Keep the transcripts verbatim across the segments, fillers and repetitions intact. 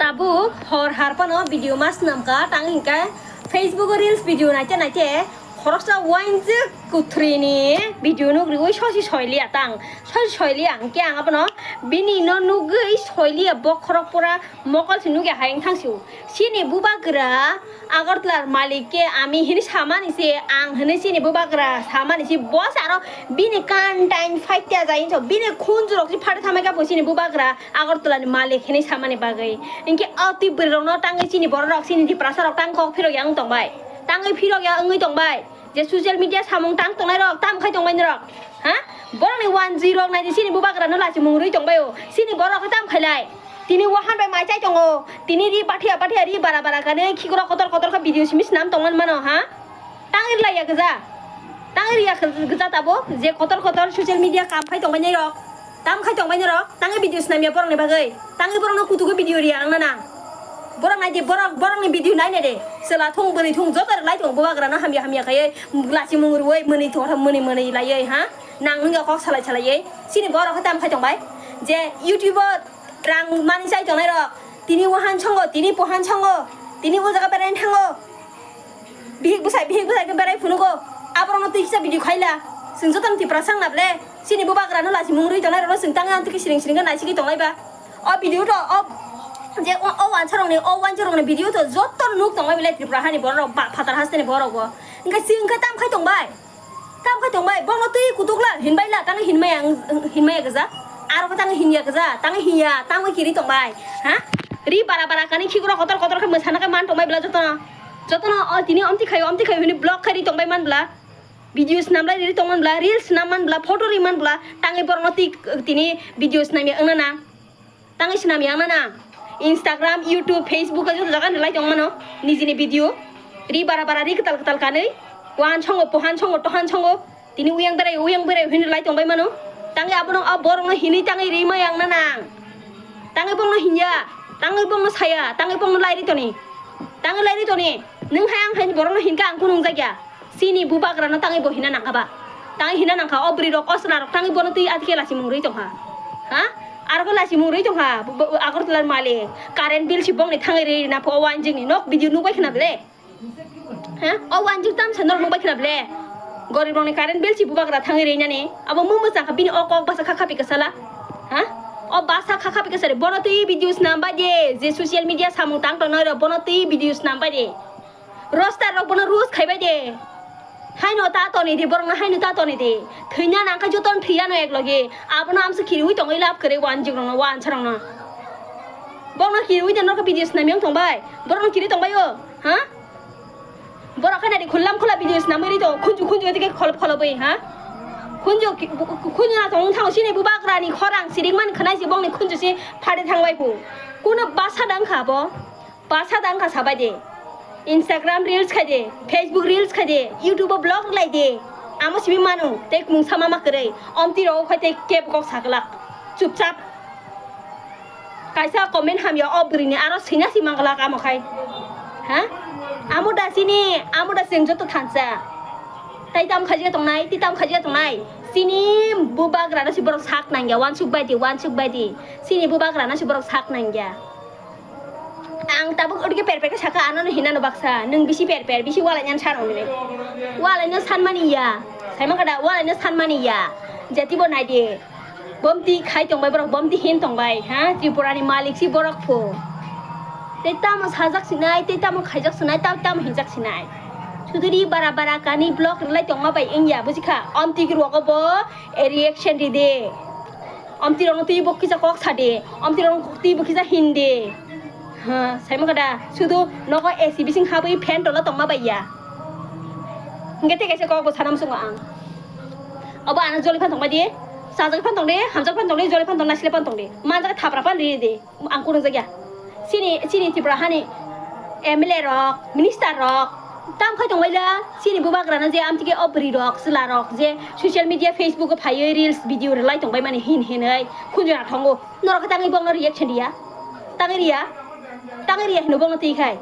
Tabuk hor har phano video ma swnam kha, tang hwnkhe Facebook o reels video naite naite khoroksa wainjwk kwthwini video nuk riui sosi soiliya tang, sosi soiliya hwnkhe ang abono bini no nugwi soiliya bokhorok pura mokol se nukya hai wng thang sio. Chini bubagra Agartala malik khe ami hini samani se, ang hini chini bubagra samani se, bo se aro bini kan tain fight ya jai hinso, bini khunju rok se phari thamai kha bo chini bubagra Agartala ni malik hini samani bagwi. Hinkhe o twi bwrwi rokno tangwi chini borok rok chini Tiprasa rok tang kok phirok ya wng tong bai, tangwi phirok ya wngwi tong bai. Je social media samung tang tongnai rok, tam khai tongbai norok? Ha? Borokni wanjwi rok naidi chini bubagra no lachimung rwi tongbai o. Chini borok khe tam khailai. Tini wahan bai mai chai tongo. Tini ri bathia bathia ri bara bara kani khikrok kotor kotor khe video simi snam tongman mano, ha? Tang ri laiya gja. Tang ri ya gja tabuk je kotor kotor social media kam khai tongbai nai rok. Tam khai tongbai norok, tangwi video snamya borokni bagwi. Tangwi borokno kutugo video riya wngna nang. Borok naidi, borok, borokni video nainai de. Chwla thung, bwrwi thung, joto rwlai tongo bubagrano hamya hamya khaiwi, lachimung rwui, mwnwi thung, mwnwi mwnwi laiwi, ha? Nang wngya kok salai salaiwi. Chini borok khe tam khai tongbai. Je YouTube-o rang mani chai tongnai rok. Tini wahan songo, tini pohan songo, tini o jaga beraina thango. Bihik bwsai, bihik bwsai khe berai phunugo. Aborokno twi kisa video khaila. Chwng jotono Tiprasa wngna ble. Chini bubagrano lachimung rwi tongnai rokno chwng tangwi amtwi khe siring siring khe naisigwi tonglai ba. O video to, o je o, o wansarokni, o wansarokni video to joto nuk tonglai belai Tripura hani borok rok ba phatar hasteni borok bo. Hwnkhe chwng khe tam khai tongbai. Tam khai tongbai, bono twi kutuk la, hinbai la, tangwi hinmaya ang, hinmaya gja. Aro khe tangwi hinya gja, tangwi hinya, tangwi kiri tongbai. Ha? Ri bara bara kani khikrok kotor kotor khe mwsana khe man tongbai bla jotono. Jotono o tini omti khayo, omti khayo hwnwi block khai ri tongbai man bla. Video snam lai ri tongman bla, reels snam man bla, photo ri man bla, tangwi borokno twi tini video snamya wngna nang. Tangwi swnam yang nana. Instagram, YouTube, Facebook o joto jaga ni lai tong mano. Nijini video. Ri bara bara ri kwtal kwtal kanwi. Wahan songo, pohan songo, tohan songo. Tini uyang berai, uyang berai hwnwi lai tong bai mano. Tangwi abono o borokno hinwi tangwi ri ma yang nana. Tangwi bongno hinya. Tangwi bongno saya. Tangwi bongno lai ri toni. Tangwi lai ri toni. Nwng hai ang hai borokno hinkha ang kunung jakya. Chini bubagrano tangwi bo hina nangkha ba? Tangwi hina nangkha, o bwrwi rok, o chwla rok tangwi bono twi atikhe lachimung rwi tongkha. Ha? Aro khe lachimung rwi tongkha, bo, bo, Agartala ni malik. Current bill si bongni thangwi rwi na pho, o wainjwkni nok video nukbai khna ble? Ha? O wainjwk tamsa norok nukbai khna ble? Gorib rokni current bill si bubagra thangwi rwi nani. Abo mung mwchang kha bini o kok basa kha khapi kwsala. Ha? O basa kha khapi kwsari bono twi video snam bai de, je social media samung tang tongnai rok bono twi video snam bai de. Roaster rok bono roast khaibai de. Haino ta toni de, borokno haino ta toni de. Thwina nangkha jotono thwiya no eklogi. Abono amsa khiriwi tongwi lab kwrwi wainjwk rokno, wansarokno. Borokno khiriwi de norok video snam yang tongbai. Borokno khiri tongbai o, ha? Borok khe nari khullam khula video snamwi ri tongo. Khunju khunju tike kholop kholobwi, ha? Khunju ki-, khunju na tong thango chini bubagrani khorang siring man khwnai si bongni khunju si phari thangbai phu. Kuno basa dang kha bo. Basa dang kha sabai de. Instagram reels khai de, Facebook reels khai de, YouTube o vlog lai de. Amo simi manu, tei mungsa mama kwrwi. Omti rok khai tei kebo kok saklak. Chupchap. Kaisa comment hamya o bwrwini aro sina si manglak amo khai. Ha? Amo da sini, amo da sing joto thansa. Tai tam khajiya tongnai, ti tam khajiya tongnai. Sini bubagrano si borok sak nangya, wansuk bai di, wansuk bai di. Sini bubagrano si borok sak nangya. Ang tabuk odi khe per per khe sakha, ano no hinano baksa, nwng bisi per per, bisi walai nani sano nini. Walai no sanmani ya, saima kada walai no sanmani ya. Jati bo nai di, bomti khai tongbai borok, bomti hin tongbai, ha? Tripura ni malik si borok pho. Tei tamo sajak sinai, tei tamo khaijak sinai, tamo tamo hinjak sinai. Suduri bara bara kani block rwlai tongma bai wngya, bujikha? Omti rwgo bo reaction ride. Omtirokno twi bo kisa kok sa de, omtirokno twi bo kisa hin de. Ha, saimang kha da, sudu nogo A C bising habwi fan tola tongma bai ya. Hingke tei kaisa kok bo sana muchungo ang. Obo ano joli phan tongma di, chajak phan tong de, hamjak phan tong de, joli phan tong, naisle phan tong de, manjak thapra phan ri de, ang kunung jakya. Chini, chini Tripura hani M L A rok, minister rok, tam khai tongbai la, chini bubagrano je amtike o bwrwi rok, chwla rok je social media, Facebook o phaiwi reels, video rwlai tongbai mani hin hinwi khunjuna thongo. Norok khe tangwi bongno reaction riya? Tangwi riya? Tangwi riya hino bongno twi khai?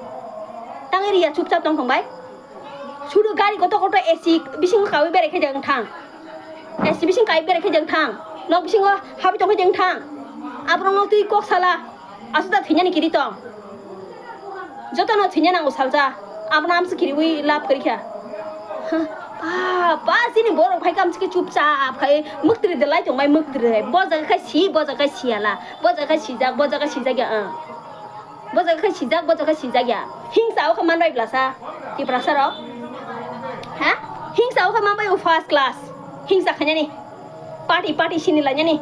Tangwi riya, chupchap tong thongbai? Sudu gari kotor kotor A C bisingo kaui berai khe jeng thang. A C bising kai berai khe jeng thang. Nok bisingo habi tong khe jeng thang. Aborok nok twi kok sala. Aswk da thwinani kiri tong. Jotono thwina nango salsa. Abono amsa kiriwi love kwrwi kha. Huh, pa, pa, chini borok phai kha amsa khe chupchap khai mwktwrwi de lai tongbai mwktwrwi. Bo jaga khai si, bo jaga khai siyala. Bo jaga khai sijak, bo jaga khai sijak ya, ah. Bo jaga khai sijak, bo jaga khai sijak ya. Hingsa o khe manbai blasa. Tiprasa rok. Ha? Hingsa o khe manbai o first class. Hingsa khainani. Party, party sini lainani.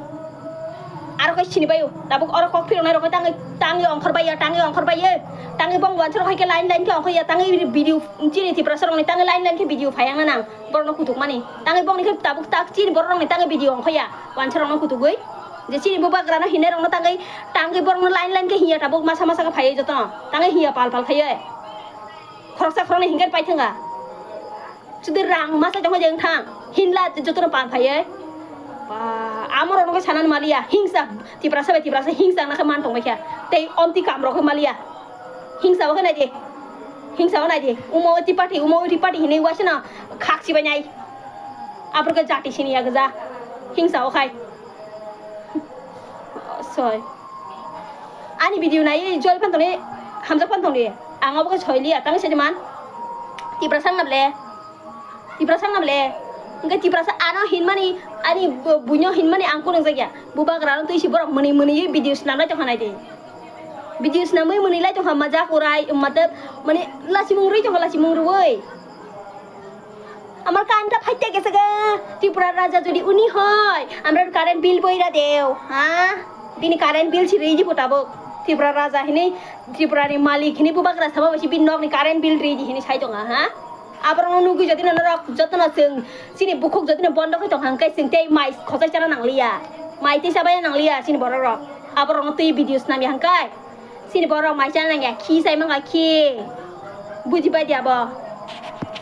Aro khe sini bayo. Tabuk oro kok phiroknai rok khe tangwi, tangwi ongkhor baiya, tangwi ongkhor baiya. Tangwi bong wansa rok hai khe line, line khe ongkhor ya. Tangwi video chini Tiprasa rokni tangwi line, line khe video phayang na nang. Borokno kutuk mani. Tangwi bongni khe tabuk tak chini borok rokni tangwi video ongkhor ya. Wansa rokno kutugwi. Je chini bubagrano hinai rokno tangwi, tangwi borokno line, line khe hiya tabuk masa, masa khe phaiwi jotono. Tangwi hiya pal, pal khaiwi. Khoroksa khoroknwi hinkhe pai thangkha. Sudi rang masa tongkha je wngthang. Hinla jotono pal phaiwi. Ba, amorokno khe sanani maliya. Hingsa, Tiprasa bai Tiprasa hingsa wngna khe man tongbai kha. Tei omtwi kamrok khe maliya. Hingsa o khe naidi. Hingsa o naidi. Umo oti party, umo oti party hinwi uaisano khak chibai nai. Aphuru khe jati sini ya gwja. Hingsa o khai. Soi. Ani video nai joy phan tongni, hamjak phan tongni. Ang abo khe soi liya, tangwi sadi man. Tiprasa wngna ble. Tiprasa wngna ble. Hingke Tiprasa ano hinmani, ani bu-, buino hinmani ang kunung jakya. Bubagrano twi si borok mwnwi mwnwi video snamlai tongkha naidi. Video snamwi mwnwi lai tongkha majak urai, matlab, mane lachimung rwi tongkha, lachimung rwi. আমার কারেন্টটা ফাইটে গেছে গা। ত্রিপুরার রাজা যদি উনি হয়, আমরা কারেন্ট বিল বইরা দেও, হ্যাঁ? Bini current bill si ridi bo tabuk. Tripura raja hinwi, Tripura ni malik hinwi bubagra sama bai si bini nokni current bill ridi hinwi sai tongo, ha? Aborokno nugwi jodi no norok jotono chwng chini bukhuk jodi no bondo khai tong hangkhe chwng tei mai khosai chana nangliya. Mai tei chabaiya nangliya chini borok rok. Aborokno twi video snamya hangkhe. Chini borok mai chana nangya, khi sai mangkha khi. Bujibai di abo.